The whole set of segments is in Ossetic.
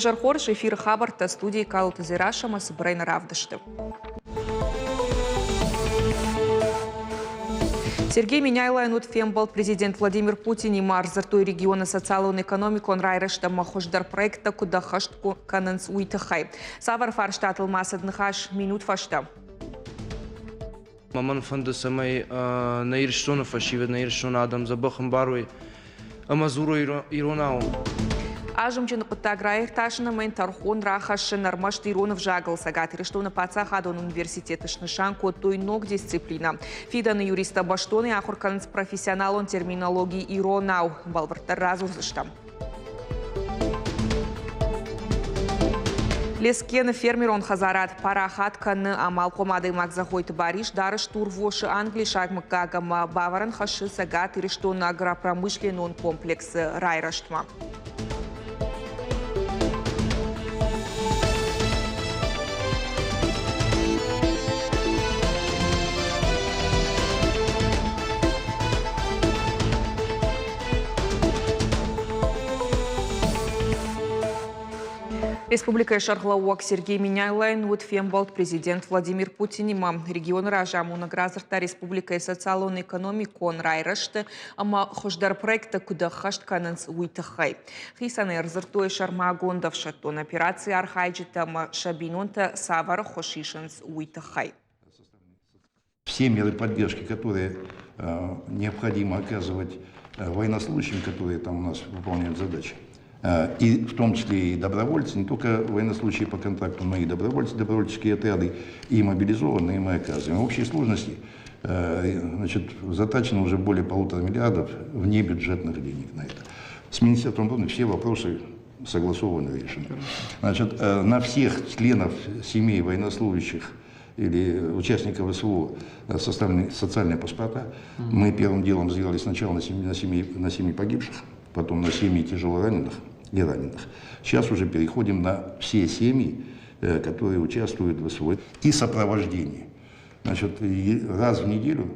Уӕ хорз эфиры хабӕрттӕ студийы Калоты Дзерассӕ ӕмӕ цыбырӕй нӕ равдысты. Сергей Меняйлойӕн уыд фембӕлд президент Владимир Путинимӕ ӕрдзырдтой регионы социалон-экономикон райрӕзт ӕмӕ хуыздӕр проекттӕ куыд ӕххӕст кӕнынц, уый тыххӕй. Цавӕр фарстатыл ма цыд ныхас минут фӕстӕ? Мӕн фӕнды, цӕмӕй нӕ Ирыстоны фӕсивӕд, нӕ Ирыстоны адӕм дзӕбӕх ӕмбарой ӕмӕ дзурой иронау. Азымджыны хъуыддаг раиртасын ӕмӕ йын тӕрхон рахӕссын ӕрмӕст ирон ӕвзагыл Цӕгат Ирыстоны паддзахадон университеты снысан кодтой ног дисциплинӕ. Фидӕны юристтӕ бӕстонӕй ахуыр кӕнынц профессионалон терминологи иронау. Бӕлвырддӕр радзурдзыстӕм. Лескены фермерон хӕдзарад парахат кӕны амалхъом адӕймаг Дзӕгъойты Барис дары стурвосы англисаг мыггаг ӕмӕ бавӕрӕн хӕссы Цӕгат Ирыстоны агропромышленнон комплексы райрӕзтмӕ. Республикӕйы сӕргълӕууӕг Сергей Меняйлойӕн уыд фембӕлд президент Владимир Путинимӕ. Регионы разамонӕг радзырдта республикӕйы социалон-экономикон райрӕзты ӕмӕ хуыздӕр проекттӕ куыд ӕххӕст кӕнынц, уый тыххӕй. Хицӕнӕй ӕрдзырдтой сӕрмагонд ӕфсӕддон операцийы архайджытӕ ӕмӕ сӕ бинонтӕ цавӕр ӕххуыс исынц, уый тыххӕй. Все меры поддержки, которые необходимо оказывать военнослужащим, которые там у нас выполняют задачи, и в том числе и добровольцы, не только военнослужащие по контракту, но и добровольцы, добровольческие отряды, и мобилизованные мы оказываем. В общей сложности значит, затрачено уже более 1,5 миллиардов внебюджетных денег на это. С Министерством обороны все вопросы согласованы, решены. Значит, на всех членов семей военнослужащих или участников СВО составлены социальные паспорта. Мы первым делом сделали сначала на семьи погибших, потом на семьи тяжелораненых и раненых. Сейчас уже переходим на все семьи, которые участвуют в СВО и сопровождение. Значит, раз в неделю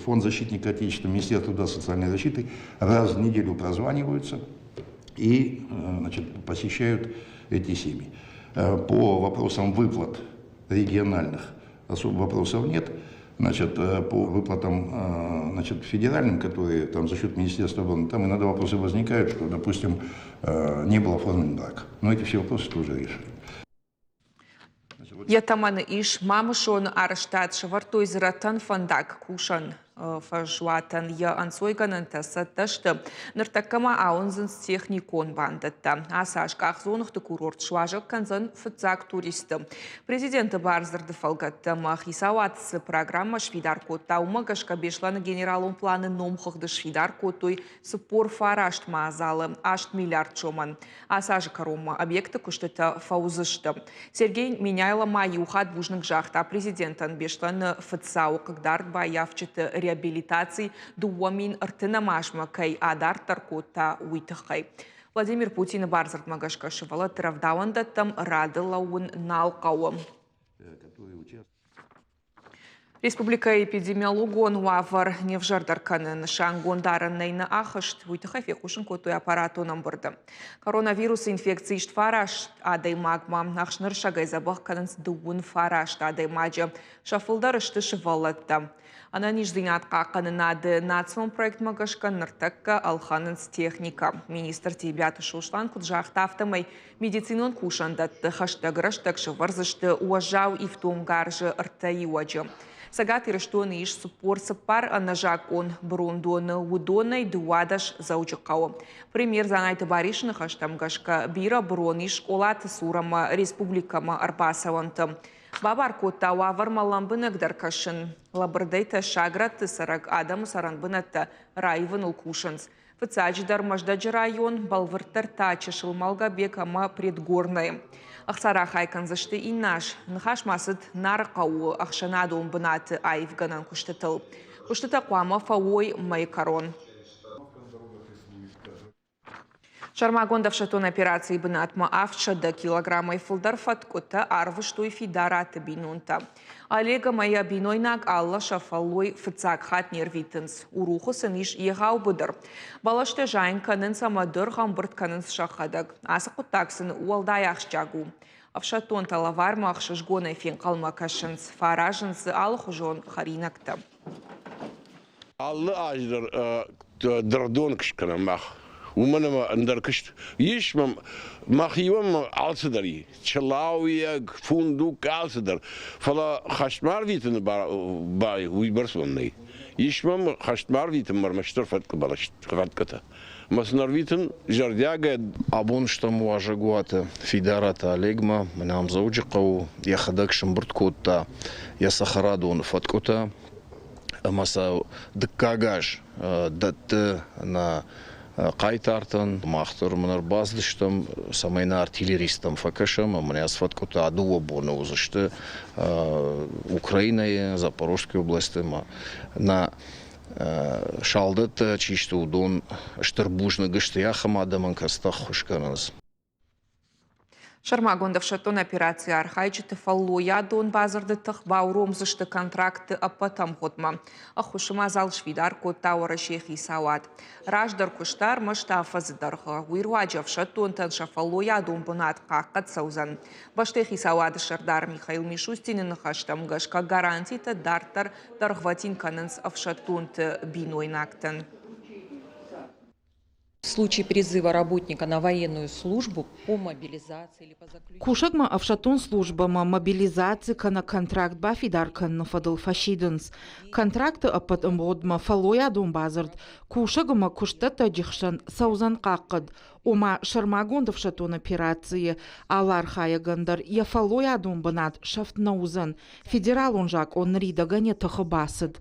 Фонд защитника Отечества, Министерство труда и социальной защиты раз в неделю прозваниваются и значит, посещают эти семьи. По вопросам выплат региональных особо вопросов нет. Значит, по выплатам значит, федеральным, которые там за счет Министерства обороны, там иногда вопросы возникают, что, допустим, не был оформлен брак. Но эти все вопросы тоже решили. Йӕ тӕмӕны ис Мамысоны арӕзтад сӕвӕрдтой зырӕтӕн фӕндаг кусӕн фӕзуатӕн йӕ ӕнцойгӕнӕнтӕ цӕттӕ сты. Ныртӕккӕ ма ауындзынц техникон бандӕттӕ. Ацы аз къахдзоныгъты курорт суазӕг кӕндзӕн фыццаг туристты. Президенты бардзырды фӕлгӕтты ӕмӕ хицауад цы программӕ сфидар кодта, уымӕ гӕсгӕ Беслӕны генералон планы номхыгъды сфидар кодтой 49 мадзалы 8 миллиард сомӕн. Ацы азы кӕронмӕ объекты куыстытӕ фӕуыдзысты. Сергей Меняйло ма иу хатт бузныг загъта президентӕн Беслӕны фыдцауы хъыгдард баййафджыты реабилитаци 2030 азмӕ кӕй адарддӕр кодта, уый тыххӕй. Владимир Путины бардзырдмӕ гӕсгӕ сывӕллӕтты рӕвдауӕндӕттӕм рады лӕууын нал хъӕуы. Республикӕйы эпидемиологон уавӕр не взӕрдӕр кӕны, нысангонд арӕнӕй нӕ ахызт, уый тыххӕй фехъусын кодтой аппаратон ӕмбырды. Коронавирусы инфекци ист фараст адӕймагмӕ ӕхснырсӕгӕй дзӕбӕх кӕнынц 39 адӕймаджы, сӕ фылдӕр сты сывӕллӕттӕ. Ӕнӕниздзинад хъахъхъӕнынады национ проектмӕ гӕсгӕ ныртӕккӕ ӕлхӕнынц техникӕ. Министр Тебиаты Сослан куыд загъта, афтӕмӕй Медицинон кусӕндӕтты хӕстӕг рӕстӕг сӕвӕрдзысты уӕззау ифтонггарзы ӕртӕ иуӕджы. Цӕгат Ирыстоны ис 44 ӕнӕзакъон бырондоны, уыдонӕй 12 Дзӕуджыхъӕуы. Премьер Дзанайты Барисы ныхӕстӕм гӕсгӕ, бирӕ бырон ис скъолаты цур ӕмӕ республикӕмӕ ӕрбацӕуӕнты. Бабар кодта уавӕрмӕ лӕмбынӕгдӕр кӕсын. Лӕбырдӕй тӕссаг рӕтты цӕрӕг адӕмы цӕрӕнбынӕттӕ раивыныл кусынц. Фыццаджыдӕр Мӕздӕджы район, бӕлвырддӕр та Чысыл Малгобек ӕмӕ Предгорнӕйы. Ӕхца рахай кӕндзысты иннӕ аз. Ныхас ма цыд Нары хъӕуы ӕхсӕнадон бынаты аивгӕнӕн куыстытыл. Куыстытӕ хъуамӕ фӕуой мӕйы кӕрон. Сӕрмагонд ӕфсӕддон операцийы бынатмӕ 700 килограммӕй фылдӕр фӕткъуытӕ арвыстой Фидараты бинонтӕ. Олег ӕмӕ йӕ бинойнаг Алла сӕ фӕллой фыццаг хатт не рвитынц. Урухы сын ис егъау быдыр. Бӕлӕстӕ зайын кӕнынц ӕмӕ дыргъ ӕмбырд кӕнынц сӕхӕдӕг. Ацы хъуыддаг сын уӕлдай ахсджиаг у. Ӕфсӕддонтӕ лӕвармӕ ӕхсызгонӕй фенхъӕлмӕ кӕсынц, фӕаразынц дзы алыхуызон хӕринӕгтӕ. Алы аз дӕр дыргъдон куыст кӕнӕм мах. Уымӕн ӕмӕ ӕндӕр куыст ис мӕм, мӕхиуӕн мӕм алцыдӕр и. Чылауйаг, фундук, алцыдӕр. Фӕлӕ хӕстмӕ арвитыны бар уыйбӕрц мӕм нӕй. Ис мӕм хӕстмӕ арвитынмӕ ӕрмӕстдӕр фӕткъытӕ. Мӕ сын ӕрвитын зӕрдиагӕй. Абон стӕм уазӕгуаты Фидараты Олегмӕ, мӕнӕ ам Дзӕуджыхъӕуы йӕхӕдӕг сӕмбырд кодта йӕ цӕхӕрадоны фӕткъуытӕ ӕмӕ сӕ дыккаг аз дӕтты нӕ хъайтартӕн. Мах дӕр мын ӕрбацыдыстӕм, цӕмӕй нӕ артиллеристтӕм фӕкӕсӕм ӕмӕ нӕ фӕткъуытӕ дыууӕ боны уыдзысты Украинӕйы, Запорожской областы ӕмӕ нӕ салдӕттӕ чи сты, уыдон стыр бузныг сты ахӕм адӕмӕн, кӕцытӕ ӕххуыс кӕнынц. Сӕрмагонд ӕфсӕддон операцийы архайджыты фӕллойадон бадзырды тых бауромдзысты контракты ӕппӕт ӕмгъуыдмӕ. Ӕххуысы мадзал сфидар кодта Уӕрӕсейы хицауад. Раздӕр куыста ӕрмӕст афӕдзы дӕргъы. Уый руаджы ӕфсӕддонтӕн сӕ фӕллойадон бынат хъахъхъӕд цӕудзӕн. Бӕстӕйы хицауады сӕрдар Михаил Мишустины ныхӕстӕм гӕсгӕ гарантитӕ дарддӕр дӕргъвӕтин кӕнынц ӕфсӕддонты бинойнӕгтӕн. В случае призыва работника на военную службу по мобилизации или по заключению... Кусӕгмӕ ӕфсӕддон службӕмӕ мобилизаци кӕнӕ контракт бафидар кӕныны фӕдыл фӕсидынц. Контракты ӕппӕт ӕмгъуыдмӕ фӕллойадон бадзырд кусӕг ӕмӕ куыстдӕттӕджы хсӕн цӕудзӕн хъахъхъӕд, ома сӕрмагонд ӕфсӕддон операцийы алы архайӕгӕн дӕр йӕ фӕллойадон бынат сӕфт нӕ уыдзӕн. Федералон закъон ныридӕгӕн йӕ тыхы бацыд.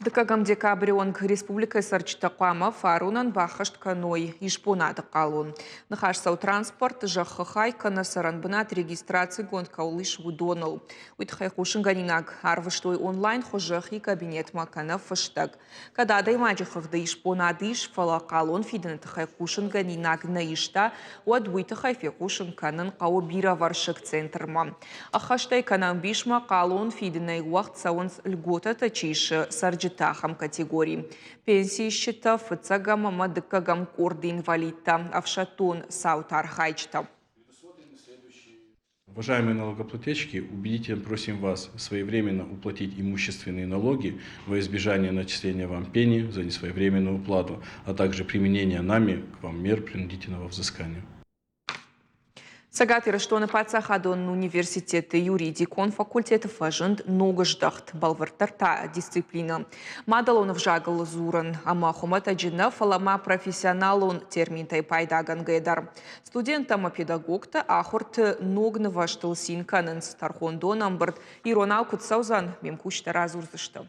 Дыккӕгӕм декабры онг республикӕйы цӕрджытӕ хъуамӕ фаронӕн баххӕст кӕной исбонады хъалон. Ныхас цӕуы транспорт, зӕххы хай кӕнӕ цӕрӕнбынат регистрацигонд кӕуыл ис, уыдоныл. Уый тыххӕй хъусынгӕнинаг арвыстой онлайн хуызы хи кабинетмӕ кӕнӕ фыстӕг. Кӕд адӕймаджы хыгъды исбонад ис, фӕлӕ хъалон фидыны тыххӕй хъусынгӕнинаг нӕ иста, уӕд уый тыххӕй фехъусын кӕнын хъӕуы бирӕвӕрсыг центрмӕ. Ӕххӕстӕй кӕнӕ ӕмбисмӕ хъалон фидынӕй уӕгъд цӕуынц льготӕтӕ чи исы, цӕрджыты ахӕм категори. Пенсиисджытӕ, фыццӕгӕм ӕмӕ дыккӕгӕм къорды инвалидтӕ, ӕфсӕддон цауты архайджытӕ. Уважаемые налогоплательщики, убедительно просим вас своевременно уплатить имущественные налоги во избежание начисления вам пени за несвоевременную уплату, а также применения нами к вам мер принудительного взыскания. Цӕгат Ирыстоны паддзахадон университеты юридикон факультеты фӕзынд ног здӕхт, бӕлвырддӕр та дисциплинӕ. Мадӕлон ӕвзагыл дзурын ӕмӕ хуымӕтӕджы нӕ, фӕлӕ ма профессионалон терминтӕй пайдагӕнгӕ дӕр. Студенттӕ ӕмӕ педагогтӕ ахуырты ног нывӕзтыл цин кӕнынц. Тӕрхондон ӕмбырд иронау куыд цӕудзӕн, ме мкусджытӕ радзурдзысты.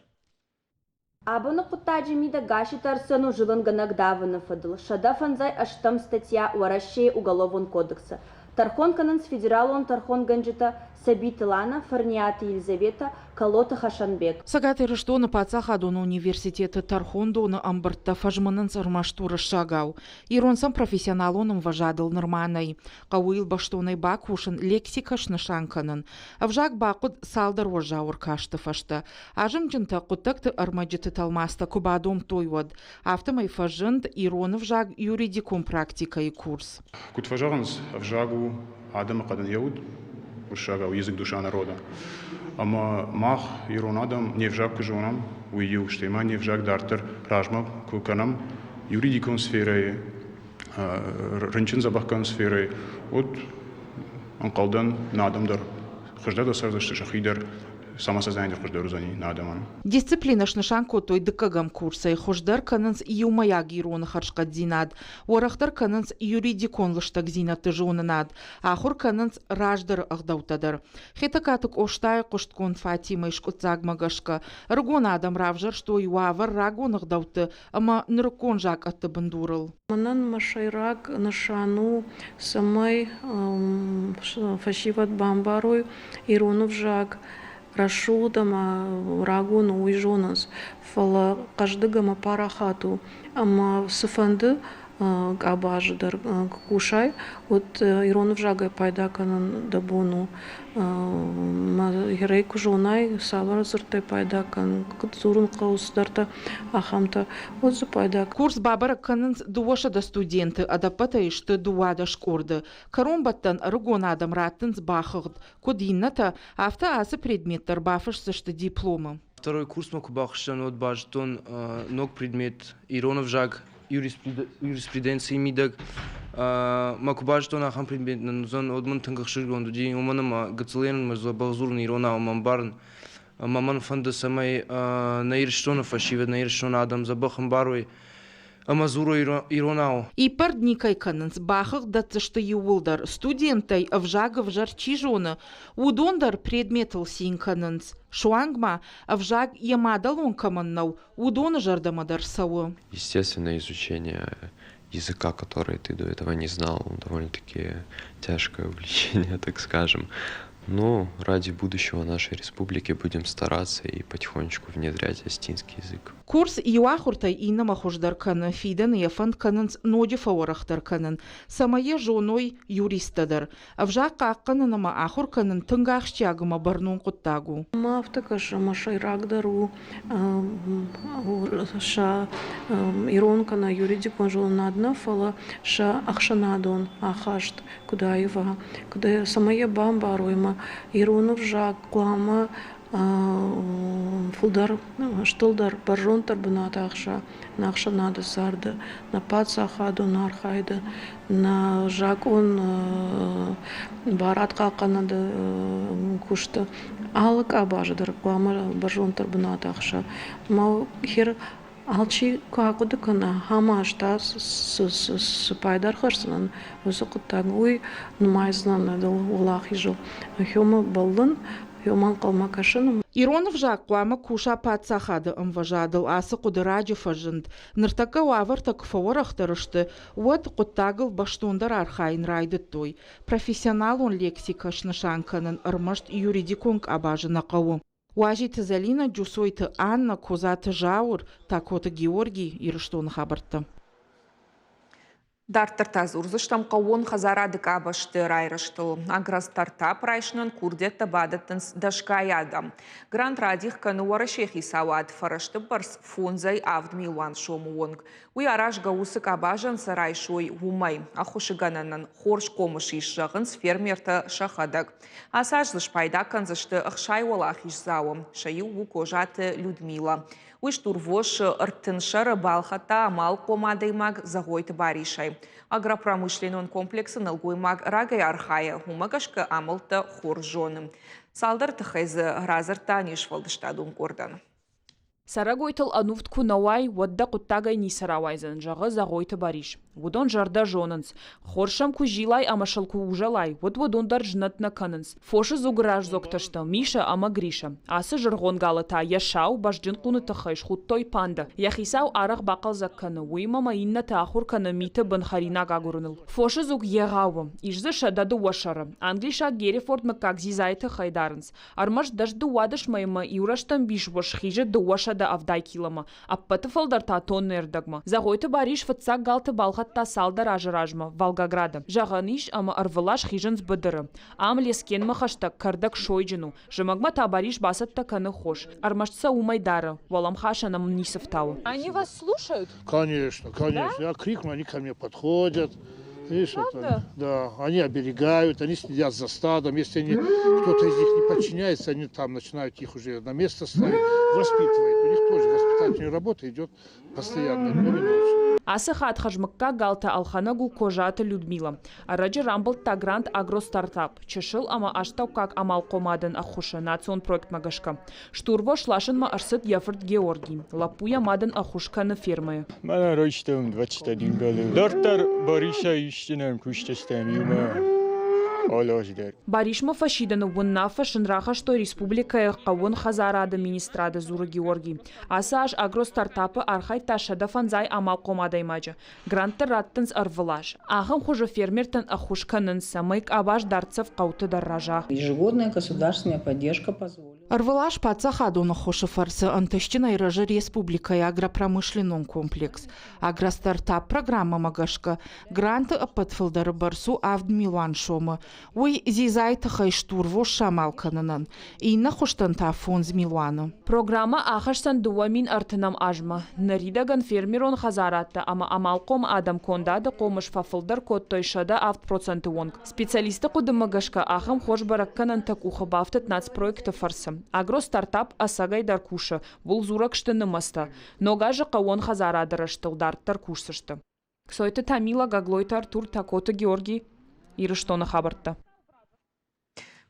Абоны хъуыддаджы мидӕг Гасситы Арсен у зылынгӕнӕг давыны фӕдыл 158 статья Уӕрӕсейы Уголовон кодексы. Тӕрхон кӕнынц федералон тӕрхонгӕнджытӕ Сабиты Лана, Фӕрниаты Елизавета, Калоты Хасанбег. Цӕгат Ирыстоны паддзахадон университеты тӕрхондоны ӕмбырдтӕ фӕзмынынц ӕрмӕст уырыссагау. Ирон сӕм профессионалон ӕмвӕзадыл нырма нӕй. Хъӕуы йыл бӕстонӕй бакусын, лексикӕ снысан кӕнын. Ӕвзаг бахъуыд цалдӕр уӕззау ӕркасты фӕстӕ. Азымджынтӕ хъуыддӕгты ӕрмӕджыты тӕлмацтӕ куы бадомдтой, уӕд. Афтӕмӕй фӕзынд ирон ӕвзаг юридикон практикӕйы курс. Куыд фӕзӕгъынц, ӕвзаг у адӕмы хъӕдын йӕ уд, уырыссагау язык душа народа. Ӕмӕ мах, ирон адӕм, не взаг куы зонӕм, уый иу, стӕй ма не взаг дарддӕр размӕ куы кӕнӕм юридикон сферӕйы, рынчын дзӕбӕхгӕнӕн сферӕйы, уӕд ӕнхъӕлдӕн, нӕ адӕм дӕр хуыздӕр цӕрдзысты сӕхи дӕр самосознание хуыздӕр уыдзӕни нӕ адӕмӕн. Дисциплинӕ снысан кодтой дыккӕгӕм курсӕй, хуыздӕр кӕнынц иумӕйаг ироны хӕрзхъӕддзинад, уӕрӕхдӕр кӕнынц юридикон лыстӕгдзинӕдты зонынад, ахуыр кӕнынц раздӕры ӕгъдӕуттӕ дӕр. Хетӕгкаты Къостайы хъуыстгонд Фатимӕйы скъуыддзагмӕ гӕсгӕ ӕрыгон адӕм равзӕрстой уавӕр рагон ӕгъдӕутты ӕмӕ нырыккон закъӕтты бындурыл. Мӕнӕн мӕ сӕйраг нысан у, цӕмӕй фӕсивӕд бамбарой ирон ӕвзаг рӕсугъд ӕмӕ рагон у, уый зонынц, фӕлӕ хъӕздыг ӕмӕ парахат у ӕмӕ цыфӕнды. къабазы дӕр куы кусай, уӕд ирон ӕвзагӕй пайда кӕнын дӕ бон у. Мӕ куы зонай, цавӕр дзырдтӕй пайда кӕнын, куыд дзурын хъӕуы цыдӕртӕ, ахӕмтӕ, уӕд дзы пайда. Курс бабӕрӕг кӕнынц 200 студенты, ӕдӕппӕтӕй сты 12 къорды. Кӕронбӕттӕн ӕрыгон адӕм раттынц бахыгъд. Куыд иннӕтӕ, афтӕ ацы предмет дӕр бафысдзысты дипломы. Второй курсмӕ куы бахызтӕн, уӕд базыдтон ног предмет ирон ӕвзаг юриспруденцийы мидӕг. Мӕ куы базыдтон ахӕм предмет нын уыдзӕн, уӕд мын тынг ӕхсызгон уыди, уымӕн ӕмӕ гыццылӕй мӕ дзӕбӕх дзурын иронау ӕмӕ ӕмбарын. Ӕмӕ мӕн фӕнды, цӕмӕй нӕ Ирыстоны фӕсивӕд, нӕ Ирыстоны адӕм дзӕбӕх ӕмбарой ӕмӕ дзурой иронау. Иппӕрд никӕй кӕнынц, бахыгъд дӕтдзысты иууылдӕр. Студенттӕй ӕвзаг ӕвзӕр чи зоны, уыдон дӕр предметыл цин кӕнынц. Суанг ма, ӕвзаг йӕ мадӕлон кӕмӕн нӕу, уыдоны зӕрдӕмӕ дӕр цӕуы. Естественно, изучение языка, который ты до этого не знал, довольно-таки тяжкое увлечение, так скажем. Но ради будущего нашей республики будем стараться и потихонечку внедрять осетинский язык. Курс иу ахуыртӕй иннӕмӕ хуыздӕр кӕны, фидӕны йӕ фӕнд кӕнынц ноджы фӕуӕрӕхдӕр кӕнын, цӕмӕй йӕ зоной юристтӕ дӕр. Ӕвзаг хъахъхъӕнын ӕмӕ ахуыр кӕнын тынг ахсджиаг ӕмӕ бӕрнон хъуыддаг у. Мӕ афтӕ кӕсы, ӕмӕ сӕйрагдӕр у сӕ ирон кӕнӕ юридикон зонынад нӕ, фӕлӕ сӕ ӕхсӕнадон ахаст куыд аива, куыд цӕмӕй йӕ бамбарой ӕмӕ ирон ӕвзаг хъуамӕ фылдӕр, стылдӕр, бӕрзонддӕр бынат ахса нӕ ӕхсӕнады царды, нӕ паддзахадон архайды, нӕ закъон барадхъахъхъӕнады куысты. Алы къабазы дӕр хъуамӕ бӕрзонддӕр бынат ахса. Ӕмӕ хер алчи куы ахъуыды кӕна, ахӕм азтӕ цы пайда ӕрхӕсдзынӕн уыцы хъуыддаг, уый нымайдзынӕн уӕлахизыл. Хёмӕ бӕллын, Уымӕ ӕнхъӕлмӕ кӕсын. Ирон ӕвзаг хъуамӕ куса паддзахады ӕмвӕзадыл, ацы хъуыды раджы фӕзынд. Ныртӕккӕ уавӕртӕ куы фӕуӕрӕхдӕр сты, уӕд хъуыддагыл бӕстондӕр архайын райдыдтой. Профессионалон лексикӕ снысан кӕнын ӕрмӕст юридикон къабазы нӕ хъӕуы. Уазиты Зӕлинӕ, Джусойты Аннӕ, Козаты Зауыр, Такоты Георгий, Ирыстоны хабӕрттӕ. Дарддӕр та дзурдзыстӕм хъӕууон хӕдзарады къабӕзты райрӕзтыл. Агростартап райсынӕн курдиӕттӕ бадӕттынц дӕсгай адӕм. Грант радих кӕны Уӕрӕсейы хицауад фӕрӕзты бӕрц 5-ӕй 7 милуан сомы онг. Уый аразгӕ у цы къабазӕн сӕ райсой, уымӕй. Ӕххуысы гӕнӕнӕн хорз хъомыс ис, зӕгъынц фермертӕ сӕхӕдӕг. Ацы аз дзы спайда кӕндзысты 60 уӕлахиздзауы. Сӕ иу у Козаты Людмила. Уый стурвосы 30 сӕры балхӕдта амалхъом адӕймаг Зӕгъойты Барисӕй. Агропромышленнон комплексы нӕлгоймаг рагӕй архайы, уымӕ гӕсгӕ амӕлттӕ хорз зоны. Цалдӕр тыххӕй дзы радзырдта не сфӕлдыстадон къордӕн. Цӕрӕгойтыл ӕнувд куы нӕ уай, уӕд дӕ хъуыддагӕй ницы рауайдзӕн, зӕгъы Зӕгъойты Барис. Уыдон зӕрдӕ зонынц. Хорз сӕм куы зилай ӕмӕ сыл куы узӕлай, уӕд уыдон дӕр знӕт нӕ кӕнынц. Фосы дзуг раздзогтӕ сты Миша ӕмӕ Гриша. Ацы зыргъон галы та йӕ сау, бӕзджын хъуыны тыххӕй схуыдтой панда. Йӕ хицау арӕх бахъӕлдзӕг кӕны, уыимӕ ма иннӕты ахуыр кӕны миты бын хӕринаг агурыныл. Фосы дзуг егъау у, ис дзы 102 сӕры. Англисаг Герефорд мыггаг дзидзайы тыххӕй дарынц. Ӕрмӕст 12 мӕймӕ иу рӕстӕмбис уыз хизы 270 киломӕ, ӕппӕты фылдӕр та тоннӕйы рдӕгмӕ. Зӕгъойты Барис фыццаг галты балхӕдта цалдӕр азы размӕ Волгограды. Зӕгъӕн ис, ӕмӕ ӕрвылаз хизынц быдыры. Ам Лескенмӕ хӕстӕг кӕрдӕг сойджын у. Зымӕгмӕ та Барис бацӕттӕ кӕны хос. Ӕрмӕст сӕ уымӕй дары, уӕлӕмхасӕн ӕм ницы фтауы. Они вас слушают? Конечно, конечно. Да? Я крикну, они ко мне подходят. Видишь, это, да, они оберегают, они следят за стадом. Если они, кто-то из них не подчиняется, они там начинают их уже на место ставить, воспитывают. У них тоже воспитательная работа идет постоянно, днем и ночью. Ацы хатт хӕрзмыггаг галтӕ ӕлхӕнӕг у Козаты Людмила. Ӕрӕджы рамбылдта грант «Агростартап» чысыл ӕмӕ астӕуккаг амалхъомадӕн ӕххуысы национ проектмӕ гӕсгӕ. Стурвос ласынмӕ ӕрцыд йӕ фырт Георги. Лӕппу йӕ мадӕн ӕххуыс кӕны фермӕйы. Мӕнӕ райстам 21 галы. Дарддӕр Барисӕй исдзынӕн куыстыстӕм иумӕ алы аз дӕр. Барисмӕ фӕсидыны уынаффӕ сын рахастой республикӕйы хъӕууон хӕдзарады министрады, дзуры Георги. Ацы аз агростартапы архайдта 105 амалхъом адӕймаджы. Гранттӕ раттынц ӕрвылаз. Ахӕм хуызы фермертӕн ӕххуыс кӕнынц, цӕмӕй къабаз дӕрддзӕф хъӕуты дӕр рӕза. Ежегодная государственная поддержка позволила. Ӕрвылаз паддзахадон ӕххуысы фӕрцы ӕнтыстджынӕй рӕзы республикӕйы агропромышленнон комплекс. Агростартап программӕмӕ гӕсгӕ гранты ӕппӕт фылдӕры бӕрц у 7 милуан сомы. Уый дзидзайы тыххӕй стурвос самал кӕнынӕн, иннӕ хуызтӕн та 5 милуаны. Программӕ ахӕсдзӕн 2030-ӕм азмӕ. Ныридӕгӕн фермерон хӕдзарадтӕ ӕмӕ амалхъом адӕм кондады хъомыс фӕфылдӕр кодтой 107% онг. Специалистты хъуыдымӕ гӕсгӕ, ахӕм хорз бӕрӕггӕнӕнтӕ къухы бафтыд нацпроекты фӕрцы. Агростартап ӕцӕгӕй дӕр кусы, ууыл дзурӕг сты нымӕцтӕ. Ног азы хъӕууон хӕдзарады рӕзтыл дарддӕр кусдзысты. Ксойты Тамила, Гаглойты Артур, Такоты Георгий, Ирыстоны хабӕрттӕ.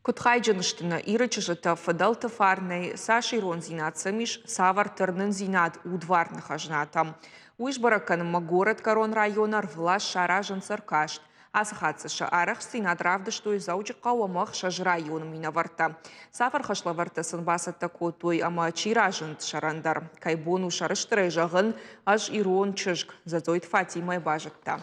Куыд хайджын сты нӕ Иры чызджытӕ фыдӕлты фарнӕй, цас ирондзинад сӕм ис, цавӕр тырнындзинад удварны хӕзнатӕм. Уый сбӕрӕг кӕнынмӕ горӕтгӕрон районы ӕрвылаз саразынц ӕркаст. Ацы хатт дзы сӕ арӕхстдзинад равдыстой Дзӕуджыхъӕу ӕмӕ ӕхсӕз районы минӕвӕрттӕ. Цавӕр хӕслӕвӕрдтӕ сын бацӕттӕ кодтой ӕмӕ чи разынд сӕрӕндӕр? Кӕй бон у сӕрыстырӕй зӕгъын, ӕз ирон чызг, Дзӕдзойты Фатимӕ базыдта.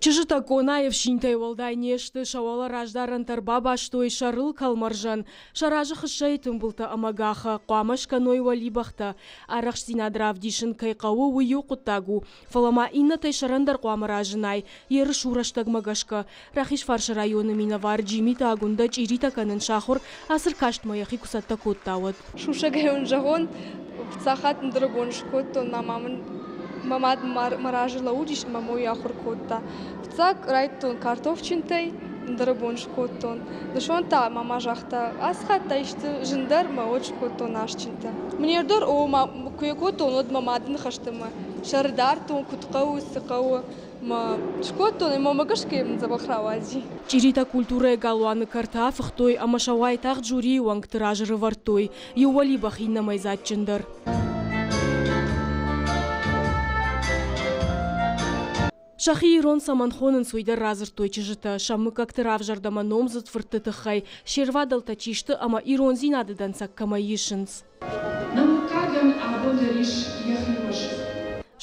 Чызджытӕ къонайы ӕфсинтӕй уӕлдай не сты, сӕ уӕлӕ раздарӕнтӕ ӕрбабастой сӕрыл кӕлмӕрзӕн, сӕ разы хыссӕйы тымбылтӕ ӕмӕ гахӕ, хъуамӕ скӕной уӕлибӕхтӕ. Арӕхстдзинад равдисын кӕй хъӕуы, уый иу хъуыддаг у, фӕлӕ ма иннӕтӕй сӕрӕндӕр хъуамӕ разынай, ерыс у рӕстӕгмӕ гӕсгӕ. Рахизфарсы районы минӕвар Джимиты Агуындӕ чъиритӕ кӕнын сахуыр, ацы ркастмӕ йӕхи куы цӕттӕ кодта, уӕд. Сусӕгӕй уын зӕгъон, фыццаг хатт ӕндӕр бон скодтон, мама мын мӕ мад мӕ разы лӕууыдис ӕмӕ мӕ уый ахуыр кодта. Фыццаг райдыдтон картофджынтӕй, ӕндӕр бон скодтон. Дысон та мама загъта, ацы хатт та исты зындӕр мӕ уӕд скодтон асджынтӕ. Мне дӕр о, ма куы йӕ кодтон, уӕд мӕ мады ныхӕстӕ мӕ сӕр дардтон, куыд хъӕуы, цы хъӕуы. Мӕ скодтон ӕмӕ мӕ гӕсгӕ мын дзӕбӕх рауади. Чъиритӕ культурӕйы галуаны кӕрты афыхтой ӕмӕ сӕ уайтагъд жюрийы уӕнгты раз ӕрывӕрдтой, иу уӕлибӕх иннӕмӕй дзаджджындӕр. Сӕхи ирон цӕмӕн хонынц, уый дӕр радзырдтой чызджытӕ. Сӕ мыггӕгты равзӕрд ӕмӕ номдзыд фыртты тыххӕй, се рвадӕлтӕ чи сты ӕмӕ ирондзинады дӕнцӕг кӕмӕй исынц. Нӕ мыггагӕн абон дӕр ис йӕхи мӕсыг.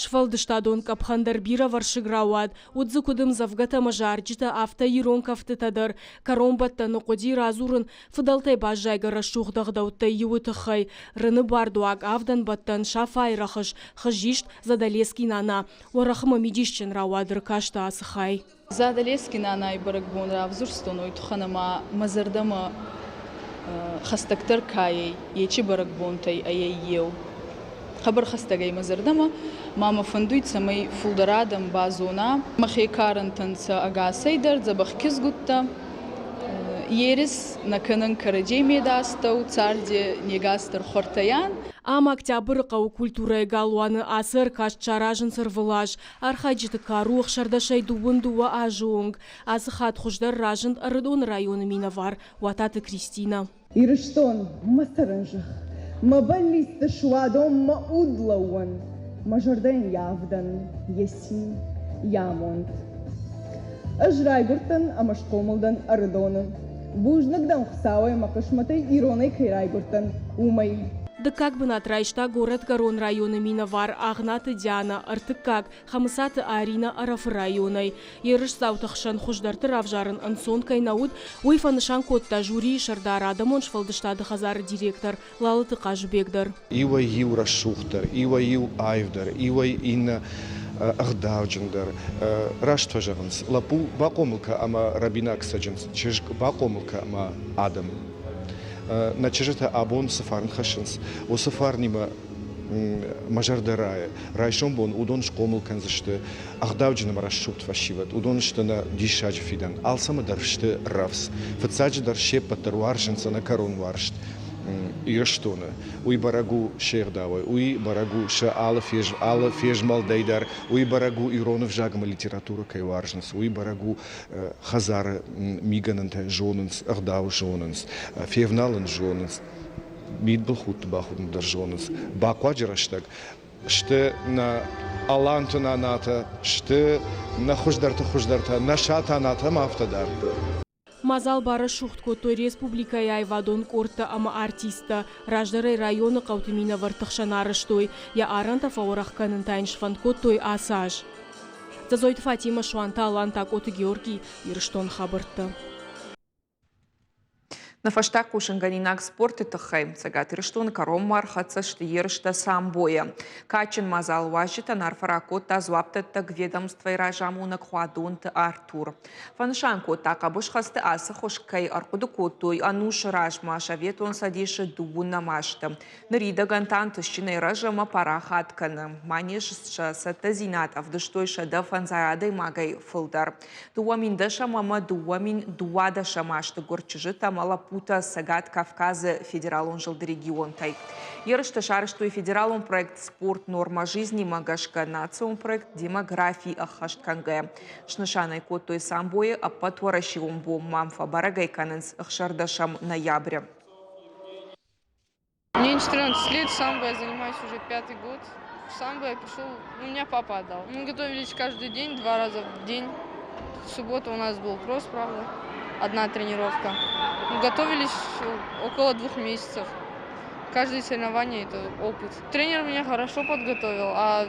Сфӕлдыстадон къӕпхӕн дӕр бирӕвӕрсыг рауад. Уыд дзы куыд ӕмдзӕвгӕтӕ ӕмӕ зарджытӕ, афтӕ ирон кӕфтытӕ дӕр. Кӕронбӕттӕны хъуыди радзурын фыдӕлтӕй баззайгӕ рӕсугъд ӕгъдӕуттӕй иуы тыххӕй. Рыны бардуаг, авдӕнбӕттӕн, Сафайы рӕхыс, хызист, Задалески нана. Уӕрӕх ӕмӕ мидисджын рауад ӕркасты ацы хай. Задӕлески нанай бӕрӕгбон равзурстон уой туххӕн ӕма мӕ зӕрдӕмӕ хӕстӕгдӕр ка ӕй, ечи бӕрӕгбонтӕй ӕй еу. Хъӕбӕр хӕстӕг ӕй мӕ зӕрдӕмӕ, ма мӕ фӕндуй, цӕмӕй фулдӕр адӕм базона. Мӕхе карӕнтӕн сӕ ӕгасӕй дӕр дзӕбӕх кизгуттӕ. Ерис нӕ кӕнӕн кӕрӕдзей медастӕу, царди не гас дӕр хуӕртӕйан. Ам Октябрыхъӕуы культурӕйы галуаны ацы ӕркаст саразынц ӕрвылаз. Архайджыты кар у 16-ӕй 22 азы онг. Ацы хатт хуыздӕр разынд Ӕрыдоны районы минӕвар Уататы Кристинӕ. Ирыстон, мӕ цӕрӕн зӕхх, мӕ бӕллицты суадон, мӕ удлӕууӕн, мӕ зӕрдӕйӕн йӕ авдӕн, йӕ цин, йӕ амонд. Ӕз райгуырдтӕн ӕмӕ схъомыл дӕн Ӕрыдоны. Бузныг дӕн Хуыцауӕй мӕ хъысмӕтӕй иронӕй кӕй райгуырдтӕн, уымӕй. Дыккаг бынат райста Горӕтгӕрон районы минӕвар Агънаты Дианӕ, ӕртыккаг Хӕмыцаты Аринӕ Ӕрӕфы районӕй. Ерысдзауты хсӕн хуыздӕрты равзарын ӕнцон кӕй нӕ уыд, уый фӕнысан кодта жюрийы сӕрдар, адӕмон сфӕлдыстады хӕдзары директор Лалыты Хъазыбег дӕр. Иуӕй-иу рӕсугъддӕр, иуӕй-иу аивдӕр, иуӕй иннӕ ӕгъдауджындӕр. Раст фӕзӕгъынц, лӕппу бахъомыл кӕ ӕмӕ рӕбинаг цӕджындз, чызг бахъомыл кӕ ӕмӕ адӕм. Нӕ чызджытӕ абон цы фарн хӕссынц, уыцы фарнимӕ мӕ зӕрдӕ райы. Райсом бон уыдон схъомыл кӕндзысты ӕгъдауджын ӕмӕ рӕсугъд фӕсивӕд. Уыдон сты нӕ диссаджы фидӕн. Алцӕмӕ дӕр сты рӕвдз. Фыццаджыдӕр се ппӕт дӕр уарзынц ӕнӕкӕрон уарзт Ирыстоны. Уый бӕрӕг у се гъдауӕй, уый бӕрӕг у сӕ алы, фез, алы фезмӕлдӕй дӕр, уый бӕрӕг у ирон ӕвзаг ӕмӕ литературӕ кӕй уарзынц, уый бӕрӕг у хӕдзары мигӕнӕнтӕ зонынц, ӕгъдау зонынц, февналын зонынц, мидбылхудты бахудын дӕр зонынц. Бахъуаджы рӕстӕг сты нӕ аланты нанатӕ, сты нӕ хуыздӕрты хуыздӕртӕ, нӕ сатанатӕ ӕмӕ афтӕ дарддӕр. Мадзал барӕсугъд кодтой республикӕйы аивадон къордтӕ ӕмӕ артисттӕ. Раздӕр ӕй районы хъӕуты минӕвӕртты хсӕн арӕзтой. Йӕ арӕнтӕ фӕуӕрӕх кӕнын та йын сфӕнд кодтой ацы аз. Дзӕдзойты Фатимӕ, Суанты Алан, Такъоты Георгий, Ирыстоны хабӕрттӕ. Нӕ фӕстаг хъусынгӕнинаг спорты тыххӕй Цӕгат Ирыстоны кӕронмӕ ӕрхӕццӕ сты ерыстӕ самбойӕ. Кадджын мадзал уазджытӕн арфӕ ракодта дзуапдӕттӕг ведомствойы разамонӕг Хуадонты Артур. Фӕнысан кодта, хъӕбысхӕсты ацы хуыз кӕй ӕрхъуыды кодтой ӕнусы размӕ Советон Цӕдисы дыууынӕм азты. Ныридӕгӕн та ӕнтыстджынӕй рӕзы ӕмӕ парахат кӕны. Манеж сӕ цӕттӕдзинад ӕвдыстой 150 адӕймагӕй фылдӕр. 2010 ӕмӕ 2012 азты гуырд чызджытӕ ӕмӕ лӕппутӕ Цӕгат Кавказы федералон зылды регионтӕй. Ерыстӕ сарӕзтой федералон проект «Спорт. Норма жизни»-мӕ гӕсгӕ национ проект «Демографи» ӕххӕст кӕнгӕйӕ. Снысан ӕй кодтой самбойы ӕппӕтуӕрӕсеон бонмӕ, фӕбӕрӕг ӕй кӕнынц 16 ноябры. Мне 14 лет, самбо я занимаюсь уже пятый год. В самбо я пришел, ну, меня папа отдал. Мы готовились каждый день, два раза в день. В субботу у нас был кросс, правда, одна тренировка. Мы готовились около 2 месяцев. Каждое соревнование – это опыт. Тренер меня хорошо подготовил, а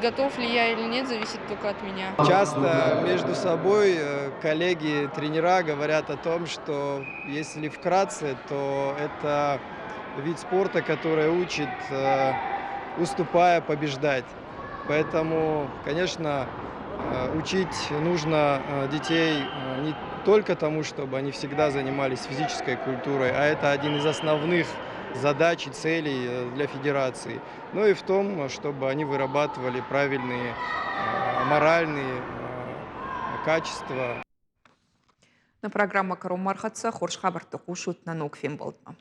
готов ли я или нет, зависит только от меня. Часто между собой коллеги, тренера говорят о том, что если вкратце, то это вид спорта, который учит, уступая, побеждать. Поэтому, конечно, учить нужно детей не только тому, чтобы они всегда занимались физической культурой, а это один из основных задач и целей для федерации, но и в том, чтобы они вырабатывали правильные моральные качества. Нӕ программӕ кӕронмӕ ӕрхӕццӕ. Хорз хабӕртты хъусут нӕ ног фембӕлдмӕ.